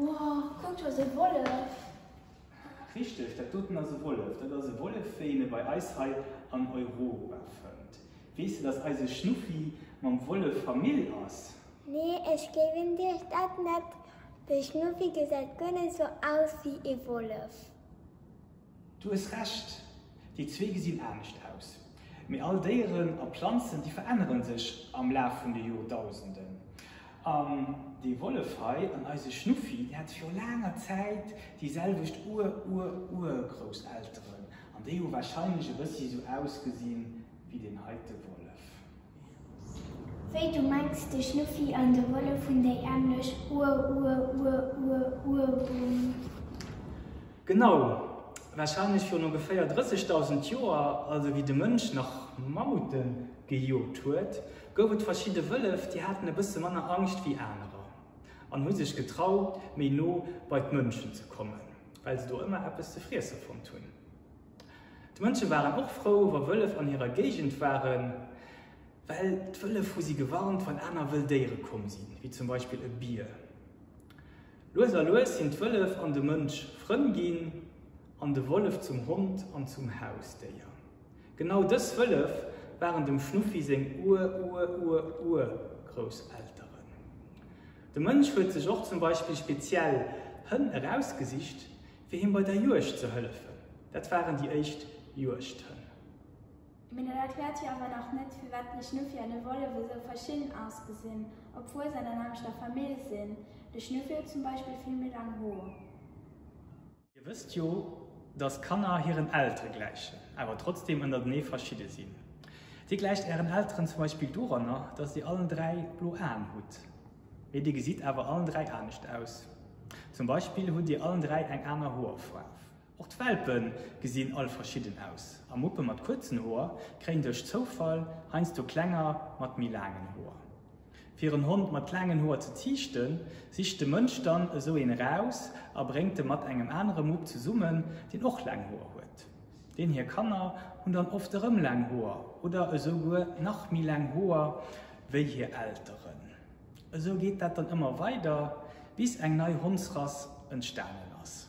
Woah, kuck, do ass e Wollef! Richteg, dat doten ass e Wollef. Dat ass e Wollef, wéi een e bei eis hei an Europa fënnt. Weess de, dass eise Schnuffi mam Wollef Famill ass? Nee, ech gleewen dir dat net. De Schnuffi gesäit guer net sou aus wéi e Wollef. Du hues Recht, déi zwee gesinn anescht aus. Mee all Déieren a Planzen, déi verännere sech am Laf vun de Joerdausenden. An dee Wollef hei an eise Schnuffi, déi hate viru laanger Zäit déi selwecht Ur-Ur-Urgrousselteren an déi hu warscheinlech e bëssi sou ausgesinn wéi deen heite Wollef. Wéi, du mengs de Schnuffi an de Wollef hunn déi änlech Ur-Ur-Ur-Ur-Ur-Bum? Genau, warscheinlech virun ongeféier 30.000 Joer, also wéi de Mënsch nach Mammute gejot huet, gouf et verschidde Wëllef, déi haten e bësse manner Angscht wéi anerer an hu sech getraut, méi no bei d'Mënschen ze kommen, well se do ëmmer eppes ze friesse fonnt hunn. D'Mënsche waren och frou, wa Wëllef an hirer Géigend waren, well d'Wëllef hu si gewarnt, wann aner wëll Déiere komm sinn, wéi zum Beispill e Bier. Lues a lues sinn d'Wëllef an de Mënsch Frënn ginn an de Wollef zum Hond an zum Hausdéier. Genau dës Wëllef waren dem Schnuffi seng Ur-Ur-Ur-Urgrousselteren. De Mënsch huet sech och zum Beispill speziell Hënn erausgesicht, fir him bei der Juegd ze hëllefen. Dat waren déi éischt Juegdhënn. Mee dat erkläert jo awer nach net, firwat de Schnuffi an de Wollef esou verschidden ausgesinn, obwuel se an der nämmlechter Famill sinn. De Schnuffi huet zum Beispill vill méi laang Hoer. Dir wësst jo, dass Kanner hiren Eltere gläichen, awer trotzdeem ënnertenee verschidde sinn. Dir gläicht ären Elteren zum Beispill doranner, dass dir allen 3 blo Aen hutt. Mee dir gesitt awer allen 3 anescht aus. Zum Beispill hutt dir allen 3 eng aner Hoerfaarf. Och d'Welpe gesinn all verschidden aus a Muppe mat kuerzen Hoer kréien duerch Zoufall heiansdo klenger mat méi laangen Hoer. Fir en Hond mat laangen Hoer ze ziichten, sicht de Mënsch dann esou een eraus a bréngt e mat engem anere Mupp zesummen, deen och laang Hoer huet. Deen hir Kanner hunn dann oft erëm laang Hoer oder esou guer nach méi laang Hoer wéi hir Elteren. Esou geet dat dann ëmmer weider, bis eng nei Hondsrass entstanen ass.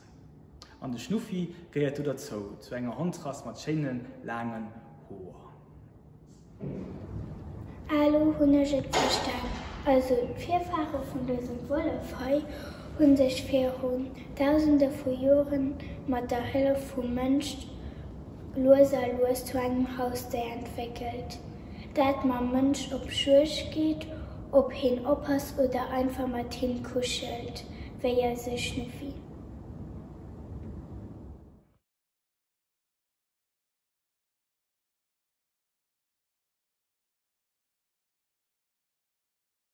An de Schnuffi gehéiert do derzou, zu enger Hondsrass mat schéine laangen Hoer. Elo hunn ech et verstan. Also d'Virfahre vun dësem Wollef hei hu sech virun Dausende vu Joren mat der Hëllef vum Mënsch lues a lues zu engem Hausdéier entwéckelt, dat mam Mënsch op Juegd geet, op heen oppasst oder einfach mat him kuschelt, wéi eise Schnuffi.